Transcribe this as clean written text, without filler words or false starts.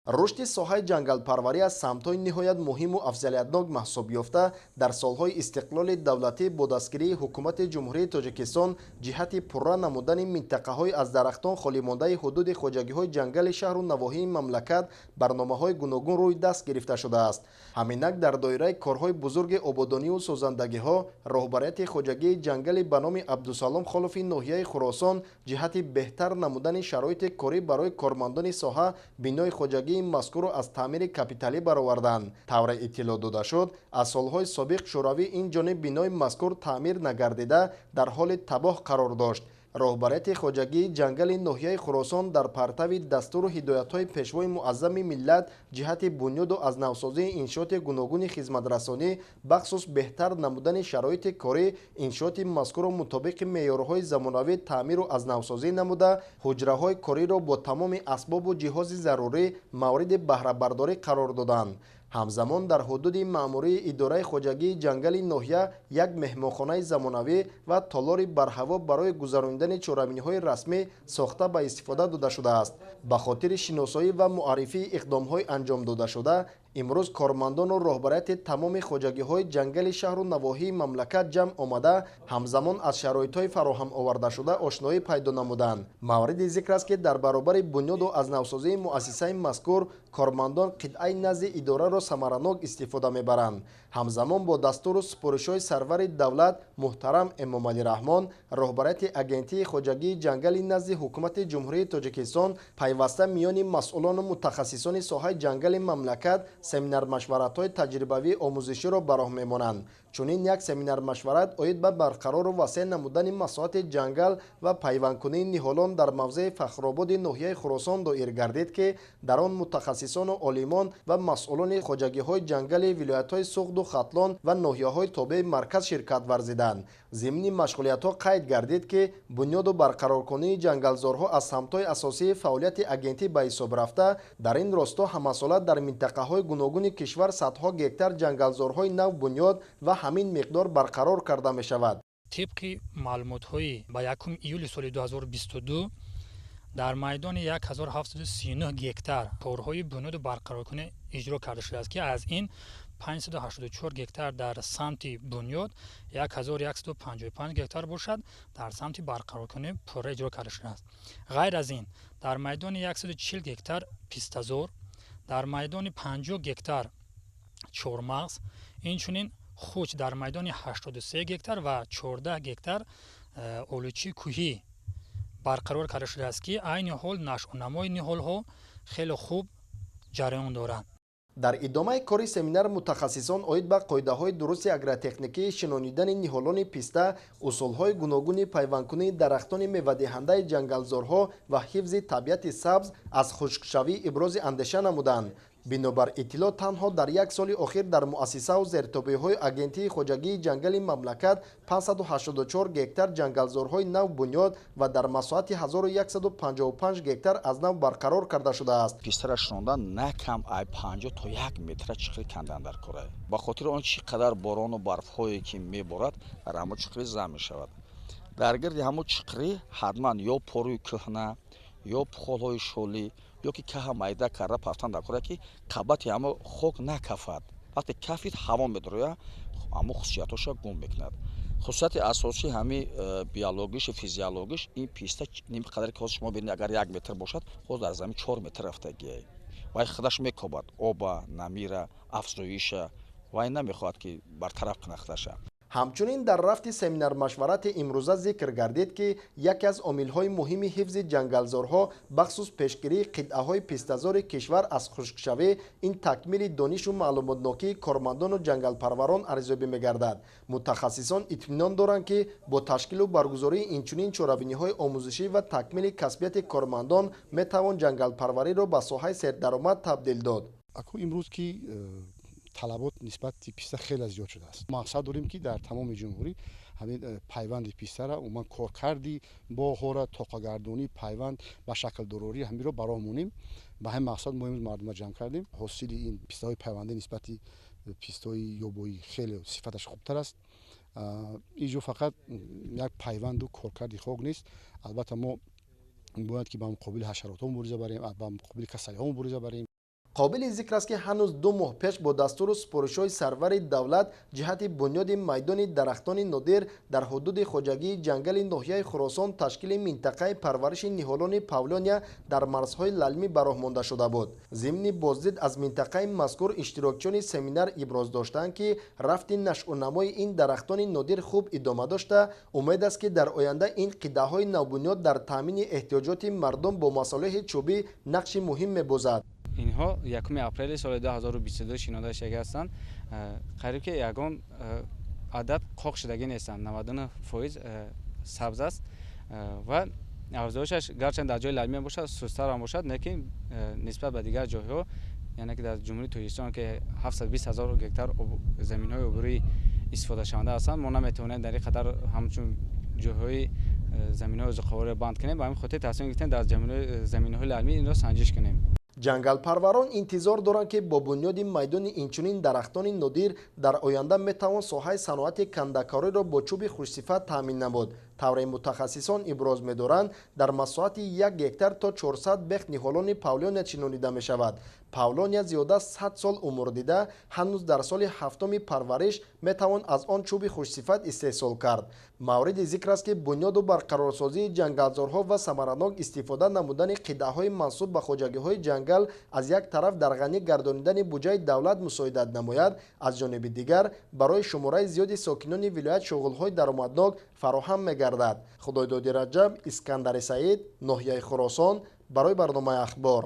Рушди соҳаи ҷангалпарварӣ аз самтҳои ниҳоят муҳиму афзалиятнок маҳсуб ёфта, дар солҳои истиқлоли давлатӣ бо дастгирии Ҳукумати Ҷумҳурии Тоҷикистон ҷиҳати пурра намудани минтақаҳои аз дарахтон холимондаи ҳудуди хоҷагиҳои ҷангали шаҳру навоҳии мамлакат барномаҳои гуногун рӯи даст гирифта шудааст. Ҳаминак, дар доираи корҳои бузурги ободонию созандагиҳо, роҳбарияти хоҷагии ҷангали ба номи Абдусалом Холови ноҳияи Хуросон ҷиҳати беҳтар намудани шароити корӣ барои кормандони соҳа бинои хоҷагии мазкурро аз таъмири капиталӣ бароварданд. Тавре иттилоъ дода шуд, аз солҳои собиқ Шӯравӣ ин ҷониб бинои мазкур таъмир нагардида, дар ҳоли табоҳ қарор дошт. Роҳбарияти хоҷагии ҷангали ноҳияи Хуросон дар партави дастуру ҳидоятҳои Пешвои муаззами миллат ҷиҳати бунёду аз навсозии иншооти гуногуни хизматрасонӣ, бахусус беҳтар намудани шароити корӣ, иншооти мазкурро мутобиқи меъёрҳои замонавӣ таъмиру аз навсозӣ намуда, ҳуҷраҳои кориро бо тамоми асбобу ҷиҳози зарурӣ мавриди баҳрабардорӣ қарор доданд. Ҳамзамон, дар ҳудуди маъмурии идораи хоҷагии ҷангали ноҳия як меҳмонхонаи замонавӣ ва толори барҳаво барои гузаронидани чорабиниҳои расмӣ сохта ба истифода дода шудааст. Ба хотири шиносоӣ ва муаррифии иқдомҳои анҷом додашуда, имрӯз кормандону роҳбарияти тамоми хоҷагиҳои ҷангали шаҳру навоҳии мамлакат ҷамъ омада, ҳамзамон аз шароитҳои фароҳам овардашуда ошноӣ пайдо намуданд. Мавриди зикр аст, ки дар баробари бунёду аз навсозии муассисаи мазкур, кормандон қитъаи назди идораро самаранок истифода мебаранд. Ҳамзамон, бо дастуру супоришҳои сарвари давлат муҳтарам Эмомалӣ Раҳмон, роҳбарияти Агентии хоҷагии ҷангали назди Ҳукумати Ҷумҳурии Тоҷикистон пайваста миёни масъулону мутахассисони соҳаи ҷангали мамлакат семинар-машваратҳои таҷрибавии омӯзиширо ба роҳ мемонанд. Чунин як семинар-машварат оид ба барқарору васеъ намудани масоҳати ҷангал ва пайвандкунии ниҳолон дар мавзеи Фахрободи ноҳияи Хуросон доир гардид, ки дар он мутахассисону олимон ва масъулони хоҷагиҳои ҷангали вилоятҳои Суғду Хатлон ва ноҳияҳои тобеи марказ ширкат варзиданд. Зимни машғулиятҳо қайд гардид, ки бунёду барқароркунии ҷангалзорҳо аз самтҳои асосии фаъолияти агентӣ ба ҳисоб рафта, дар ин росто ҳамасола дар минтақаҳои гуногуни кишвар садҳо гектар ҷангалзорҳои нав бунёд ва ҳамин миқдор барқарор карда мешавад. Тибқи маълумотҳои ба 1 июли соли 2022 дар майдони 1739 гектар корҳои бунёду барқароркунӣ иҷро карда шудааст, ки аз ин 584 гектар дар самти бунёд, 1155 гектар бошад, дар самти барқароркунӣ пурра иҷро карда шудааст. Ғайр аз ин, дар майдони 140 гектар пистазор, дар майдони 50 гектар чормағз, инчунин хуч дар майдони 83 гектар ва 14 гектар олучии кӯҳӣ барқарор карда шудааст, ки айни ҳол нашъунамои ниҳолҳо хеле хуб ҷараён дорад. Дар идомаи кори семинар мутахассисон оид ба қоидаҳои дурусти агротехникии шинонидани ниҳолони писта, усулҳои гуногуни пайвандкунии дарахтони мевадиҳандаи ҷангалзорҳо ва ҳифзи табиати сабз аз хушкшавӣ ибрози андеша намуданд. Бинобар иттилоъ, танҳо дар як соли охир дар муассисаву зертобеҳои Агентии хоҷагии ҷангали мамлакат 584 гектар ҷангалзорҳои нав бунёд ва дар масоҳати 1155 гектар аз нав барқарор карда шудааст. Пистара шинондан на кам ай 50 то 1 метра чиқри кандан дар кора, ба хотири он чӣ қадар борону барфҳое ки меборад, дар ҳамо чиқрӣ зам мешавад. Дар гирди ҳамо чиқрӣ ҳатман ё порӯи кӯҳна, ё пухолҳои шолӣ, ё ки каҳа майда карда партан дар кора, ки қабати ҳамо хок накафад. Вақте кафид, ҳаво медароя, ҳамо хусусиятҳоша гум мекунад. Хусусияти асосии ҳами биологишу физиологиш ин писта ним қадаре ки ҳозир шумо бинед, агар 1 метр бошад, ҳозир дар замин 4 метр рафтагиай. Вай худаш мекобад оба, намира, афзоиша. Вай намехоҳад, ки бартараф кунад худаша. Ҳамчунин, дар рафти семинар-машварати имрӯза зикр гардид, ки яке аз омилҳои муҳими ҳифзи ҷангалзорҳо, бахусус пешгирии қитъаҳои пистазори кишвар аз хушкшавӣ, ин такмили донишу маълумотнокии кормандону ҷангалпарварон арзёбӣ мегардад. Мутахассисон итминон доранд, ки бо ташкилу баргузории инчунин чорабиниҳои омӯзишӣ ва такмили касбияти кормандон метавон ҷангалпарвариро ба соҳаи сердаромад табдил дод. Акун имрӯз ки талабот нисбати писта хеле зиёд шудааст, мақсад дорем, ки дар тамоми ҷумҳурӣ ҳамин пайванди пистара, умуман коркарди боғҳоро, тоқагардонӣ, пайванд ба шаклдорорӣ, ҳаминро ба роҳ монем. Ба ҳамин мақсад мо имрӯз мардума ҷамъ кардем. Ҳосили ин пистаҳои пайвандӣ нисбати пистаҳои ёбоӣ хеле сифаташ хубтар аст. Инҷо фақат як пайванду коркарди хок нест. Албатта, мо бояд ки ба муқобили ҳашаротҳо мубориза барем, ба муқобили касалиҳо мубориза барем. Қобили зикр аст, ки ҳанӯз 2 моҳ пеш бо дастуру супоришҳои сарвари давлат ҷиҳати бунёди майдони дарахтони нодир дар ҳудуди хоҷагии ҷангали ноҳияи Хуросон ташкили минтақаи парвариши ниҳолони павлония дар марзҳои лалмӣ ба роҳ монда шуда буд. Зимни боздид аз минтақаи мазкур иштирокчиёни семинар иброз доштанд, ки рафти нашъунамои ин дарахтони нодир хуб идома дошта, умед аст, ки дар оянда ин қитъаҳои навбунёд дар таъмини эҳтиёҷоти мардум бо масолеҳи чӯбӣ нақши муҳим мебозад. Инҳо 1 апрели соли 2022 шинода шудагӣ ҳастанд. Қариб ки ягон адад қоқ шудагӣ нестанд, 99% сабз аст ва афзоишаш гарчанд дар ҷои лалмӣ бошад, сустар ҳам бошад, лекин нисбат ба дигар ҷойҳо, яъне ки дар Ҷумҳурии Тоҷикистон, ки 720 ҳазор гектар заминҳои обрӯӣ истифодашаванда ҳастанд, мо наметавонем дар ин қадар ҳамчун ҷойҳои заминҳои озуқавориро банд кунем. Ба ҳамин хотир тасмим гирифтем дар заминҳои лалмӣ инро санҷиш кунем. Ҷангалпарварон интизор доранд, ки бо бунёди майдони инчунин дарахтони нодир дар оянда метавон соҳаи саноати кандакориро бо чӯби хушсифат таъмин намуд. Тавре мутахассисон иброз медоранд, дар масоҳати 1 гектар то 400 бех ниҳолони павлония чинонида мешавад. Павлония зиёда 100 сол умр дида, ҳанӯз дар соли 7-уми парвариш метавон аз он чӯби хушсифат истеҳсол кард. Мавриди зикр аст, ки бунёду барқарорсозии ҷангалзорҳо ва самаранок истифода намудани қитъаҳои мансуб ба хоҷагиҳои ҷангал аз як тараф дар ғанӣ гардонидани буҷаи давлат мусоидат намояд, аз ҷониби дигар барои шумораи зиёди сокинони вилоят шуғлҳои даромаднок фароҳам мегардад. Худойдоди Раҷаб, Искандари Саид, ноҳияи Хуросон, барои барномаи Ахбор.